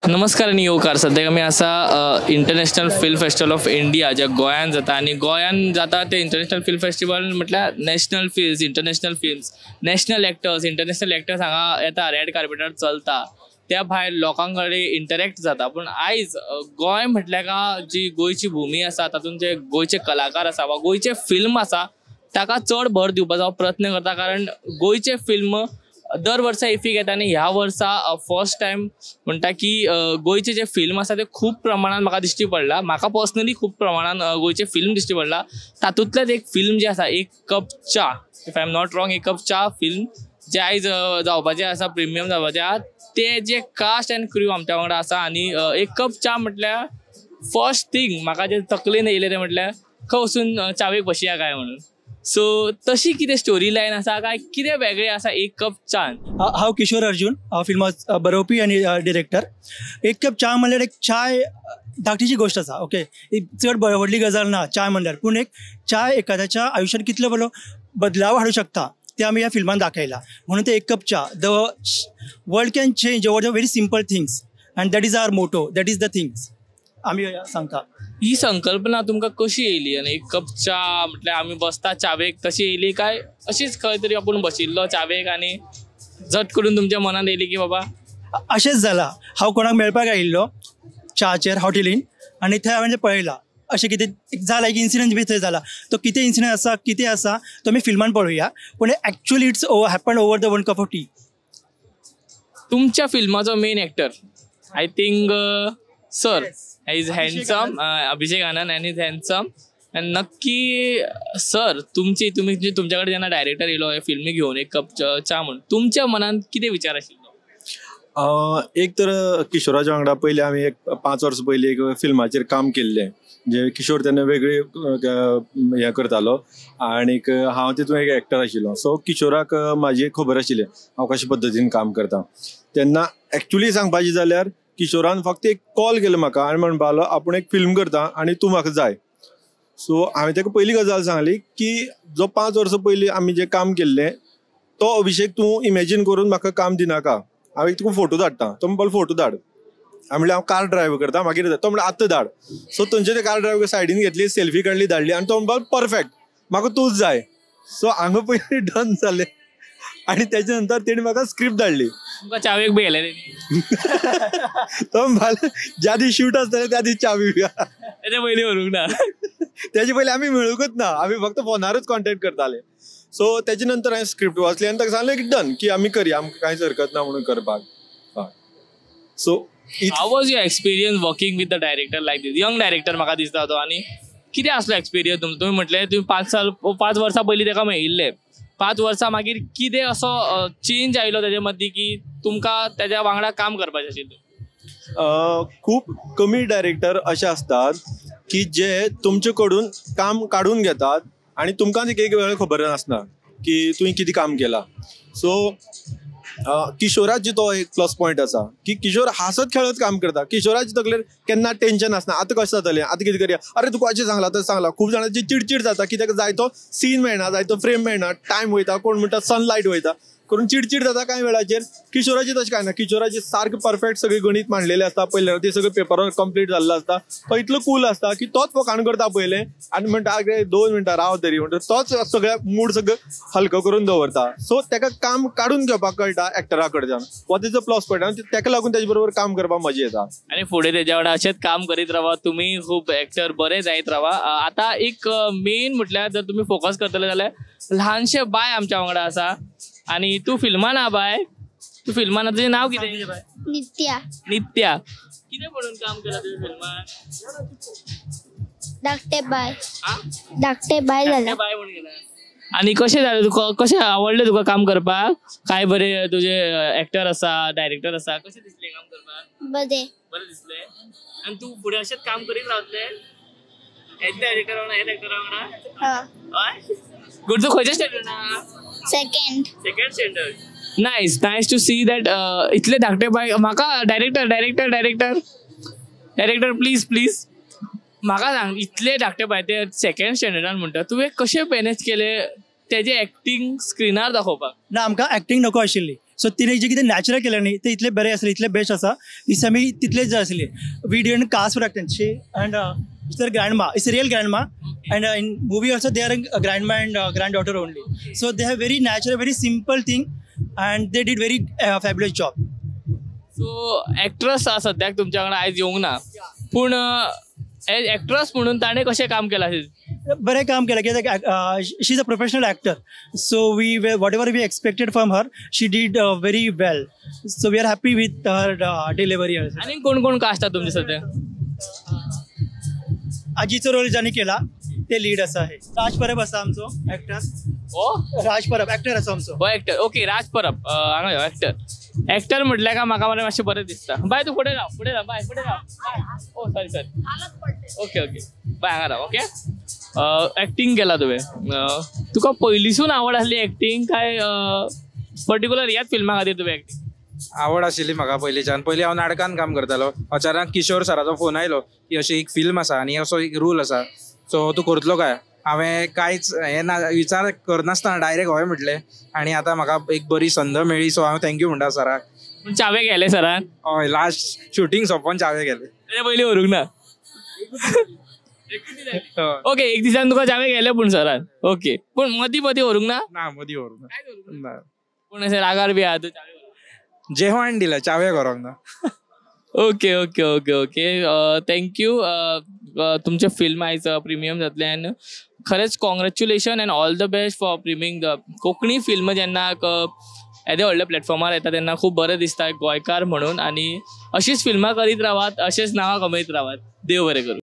नमस्कार आनी येवकार. सद्याक आमी आसा International Film Festival of India जे गोंयांत जाता आनी गोंयांत जाता ते इंटरनॅशनल फिल्म फेस्टिवल म्हटल्यार national films, international films, national actors, international actors हांगा येता, रेड कार्पेटार चलता, त्या भायर लोकां कडेन इंटरेक्ट जाता. पूण आयज गोंय म्हटल्यार का जी गोंयची भुमी आसा तातूंत जे गोंयचे कलाकार आसा वा गोंयचे फिल्म आसा ताका चड भर दिवपाचो हांव प्रयत्न करता, कारण गोंयचे फिल्म दर वर्सा इफीक येता आनी ह्या वर्सा फर्स्ट टायम म्हणटा की गोंयचे जे फिल्म आसा ते खूब प्रमाणान म्हाका दिश्टी पडला. म्हाका पर्सनली खूब प्रमाणान गोंयचे फिल्म दिश्टी पडला. तातूंतलेच एक फिल्म जे आसा एक कप च्या, if I am not wrong, एक कप च्या फिल्म जे आयज जावपाचें आसा, प्रिमियम जावपाचें आसा, ते जे कास्ट एंड क्रू आमच्या वांगडा आसा. आनी एक कप च्या म्हटल्यार फर्स्ट थींग म्हाका जे तकलेन येयलें तें म्हटल्यार खंय वचून च्यावेक बसया काय म्हणून. सो तशी कितें स्टोरी लायन आसा काय कितें वेगळें आसा एक कप च्यान? हांव किशोर अर्जून, हांव फिल्मा बरोवपी आनी डिरेक्टर. एक कप च्या म्हणल्यार एक चाय धाकटीची गोश्ट आसा, ओके, एक चड व्हडली गजाल ना चाय म्हणल्यार, पूण एक चाय एखाद्याच्या आयुश्यात कितलो बरो बदलाव हाडूं शकता ते आमी ह्या फिल्मान दाखयला. म्हणून ते एक कप च्या, the world can change over the very simple things and that is our motto, that is the things आमी सांगता. ही संकल्पना तुमकां कशी येयली आनी एक कप च्या म्हटल्यार आमी बसता च्यावेक तशी येयली काय अशीच खंय तरी आपूण बशिल्लो च्यावेक आनी झट करून तुमच्या मनान येयली की बाबा अशेंच जालां? हांव कोणाक मेळपाक आयिल्लो च्याचेर हॉटेलीन आनी थंय हांवें पळयलां अशें कितें जाला, एक इन्सिडंट बी थंय जाला. तो कितें इन्सिडंट आसा कितें आसा तो आमी फिल्मान पळोवया, पूण actually it's happen over the one cup of tea. तुमच्या फिल्माचो main actor I think sir is handsome, Abhishek Anand, and is handsome. आनी नक्की सर तुमची तुमी तुमच्या कडेन जेन्ना डायरेक्टर येयलो हे फिल्मी घेवन एक कप च्या म्हूण, तुमच्या मनान कितें विचार आशिल्लो? एक तर किशोराच्या वांगडा पयलीं आमी एक 5 वर्सां पयलीं एक फिल्माचेर काम केल्लें, जे किशोर तेन्ना वेगळी हें करतालो आनीक हांव तितून एक एक्टर आशिल्लो. सो किशोराक म्हाजी खबर आशिल्ली हांव कशे पद्दतीन काम करता. तेन्ना एक्चुली सांगपाचें जाल्यार किशोरान फक्त एक कॉल केलो म्हाका आनी म्हणपाक लागलो आपूण एक फिल्म करता आनी तूं म्हाका जाय. सो हांवें ताका पयली गजाल सांगली की जो 5 वर्सां पयलीं आमी जें काम केल्लें तो अभिषेक तूं इमेजीन करून म्हाका काम दिनाका, हांव एक तुका फोटो धाडटा. तो म्हणपाक फोटो धाड, हांवें म्हणलें हांव कार ड्रायव्ह करता मागीर. तो म्हणलें आत्तां धाड. सो थंयचे ते कार ड्रायव्ह सायडीन घेतली, सेल्फी काडली, धाडली आनी तो म्हणपाक परफेक्ट, म्हाका तूंच जाय. सो हांगा पयलीं डन जालें आनी तेच्या नंतर तेणी म्हाका स्क्रिप्ट धाडली. तुमकां च्यावेक बी येयलें? तो म्हणपाक ज्या दीस शूट आसतलें त्या दीस च्या पिवया, तेच्या पयलीं व्हरूंक ना. तेजे पयलीं आमी मेळूंकच ना, आमी फक्त फोनारूच कॉन्टेक्ट करताले. सो तेजे नंतर हांवें स्क्रिप्ट वाचली आनी ताका सांगलें की डन, की आमी करया, आमकां कांयच हरकत ना म्हणून करपाक. So how was your experience working with the director like this, young director म्हाका दिसता तो, आनी कितें आसलो एक्सपिरियन्स तुमचो? तुमी म्हटलें तुमी 5 वर्सां पयलीं ताका मेळिल्ले, 5 वर्सां मागीर कितें असो चेंज आयलो तेजे मदीं की तुमकां तेज्या वांगडा काम करपाचें आशिल्लें? खूब कमी डायरेक्टर अशे आसतात की जे तुमचे कडून काम काडून घेतात आनी तुमकां एक वेळ खबर आसना की तुवें कितें काम केलां. सो किशोराची तो एक प्लस पॉयंट आसा की किशोर हांसत खेळत काम करता. किशोराच्या तकलेर केन्ना टेंशन आसना, आतां कशें जातलें, आतां कितें करया, अरे तुका अशें सांगलां तशें सांगलां. खूब जाणांची चिडचीड जाता की ताका जाय तो सीन मेळना, जाय तो फ्रेम मेळना, टायम वयता, कोण म्हणटा सनलायट वयता करून चिडचीड जाता कांय वेळाचेर. किशोराची तशें कांय ना, किशोराची सारकें परफेक्ट सगळें गणीत मांडलेलें आसता, पयलें तें सगळें पेपरार कंप्लीट जाल्लो आसता. तो इतलो कूल आसता की तोच फकाण करता पयलें आनी म्हणटा आगे 2 मिनटां राव तरी, म्हणटा तोच सगळ्या मूड सगळें हलको करून दवरता. सो ताका काम काडून घेवपाक कळटा एक्टरा कडच्यान, हो तेजो प्लस पॉयंट आनी ताका लागून तेजे बरोबर काम करपाक मजा येता. आनी फुडें तेज्या वांगडा अशेंच काम करीत रावा, तुमी खूब एक्टर बरे जायत रावा. आतां एक मेन म्हटल्यार जर तुमी फोकस करतले जाल्यार ल्हानशें बाय आमच्या वांगडा आसा आनी तूं फिल्मान आ बाय, तूं फिल्मान, तुजें नांव कितें? नित्या. नित्या, कितें म्हणून काम केलां तुवें फिल्मान? धाकटे बाय. धाकटे बाय जालें. बाय म्हणून केलां. आनी कशें जालें तुका, कशें आवडलें तुका काम करपाक? काय बरे तुजे एक्टर आसा, डायरेक्टर आसा, कशें दिसलें काम करपाक? बरें. बरें दिसलें. आनी तूं फुडें अशेंच काम करीत रावतलें हेच डायरेक्टर वांगडा, हेच एक्टरा वांगडा? हय. गुड. तूं खंयच्या स्टँडर्डा? Second. Second standard. Nice, nice to see that. इतले धाकटे बाय म्हाका director director director director please please म्हाका सांग, इतले धाकटे बाय ते सेकंड स्टँडर्डान म्हणटा, तुवें कशें मॅनेज केलें तेजें एक्टींग स्क्रिनार दाखोवपाक? ना, आमकां एक्टींग नको आशिल्ली. सो तिणें जें कितें नॅचरल केलें न्ही तें इतलें बरें आसलें, इतलें बेस्ट आसा. दिस आमी तितलेंच जाय आसलें. We didn't cast for acting. She and it's her grandma, it's real grandma, and in movie also they are grandma and granddaughter only. So they have very natural, very simple thing and they did very fabulous job. So actress सद्याक तुमच्या वांगडा आयज येवंक ना, पूण as actress म्हणून ताणें कशें काम केलां? बरें काम केलें, कित्याक she is a professional actor. So we whatever we expected from her, she did very well. So we are happy with her delivery. आनी कोण कोण कास्ट आसा तुमचे सद्या? आजीचो रोल ज्यांनी केला ते लीड आसा. हे राज परब आसा आमचो एक्टर. हो, राज परब एक्टर आसा आमचो. हो एक्टर, ओके. राज परब हांगा यो एक्टर. एक्टर म्हटल्यार काय म्हाका मरे मातशें बरें दिसता. बाय, तूं फुडें राव, फुडें राव बाय, फुडें राव. Oh sorry sorry, okay okay बाय, हांगा राव. ओके, एक्टींग केला तुवें. तुका पयलींसून आवड आसली एक्टींग काय पर्टिकुलर ह्याच फिल्मा खातीर तुवें एक्टींग? आवड आशिल्ली म्हाका पयलींच्यान. पयलीं हांव नाटकान काम करतालो. अचानक किशोर सराचो फोन आयलो की अशी एक फिल्म आसा आनी असो एक रोल आसा, सो तूं करतलो काय? हांवें कांयच हें ना, विचार करनासतना डायरेक्ट हय म्हटलें आनी आतां म्हाका एक बरी संद मेळ्ळी. सो हांव thank you म्हणटा सराक. पूण चावे गेले सरान? हय, लास्ट शुटींग सोंपोवन चावे गेले. तेच्या पयलीं व्हरूंक ना? हय. ओके, एक दिसान तुका चावे गेले पूण सरान. ओके, पूण मदीं मदीं व्हरूंक ना? ना, मदीं व्हरूंक ना. पूण अशें रागार बी आहा तूं चावे व्हरूंक? जेवण दिलें, चावे व्हरूंक ना. Okay okay okay okay, thank you. तुमचें फिल्म आयज प्रिमियम जातलें आनी खरेंच congratulation and all the best for premiering the Konkani film. जेन्ना येद्या व्हडल्या प्लॅटफॉर्मार येता तेन्ना खूब बरें दिसता एक गोंयकार म्हणून, आनी अशीच फिल्मां करीत रावात, अशेंच नांवां कमयत रावात. देव बरें करूं.